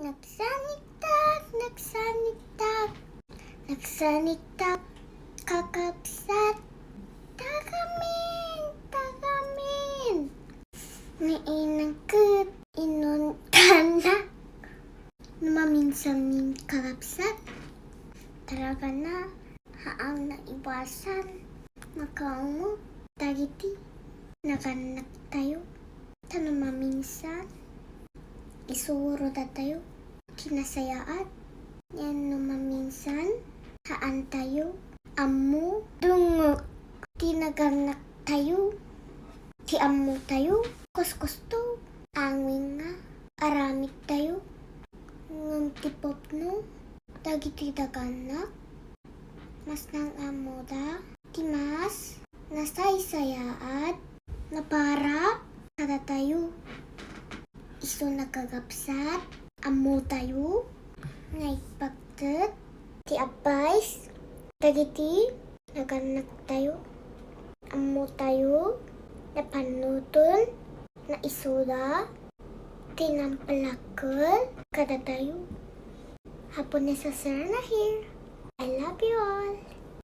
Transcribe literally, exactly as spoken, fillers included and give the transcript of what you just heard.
Nagsaniktak, nagsaniktak, nagsaniktak, kakabsat. Tagamin, tagamin. Nainangkit, inuntanak. No maminsan, kakabsat, talaga na, haang naiwasan. Makaungog dagiti nagannaktayo. Ta no maminsan, isuro datayo ti nasayaat. Ngem no maminsan, haantayo ammo dungngek ti nagannaktayo, ti ammotayo, kuskusto, angin nga aramidtayo. Ngem ti pudno dagiti nagannak, mas naammoda ti mas nasaysayaat nga para kadatayo. Isu a kakabsat, ammotayo nga ipagted ti advice dagiti nagannaktayo. Ammotayo napanuton nga isuda ti nangpalakkel kadatayo. Happy New Year here. I love you all.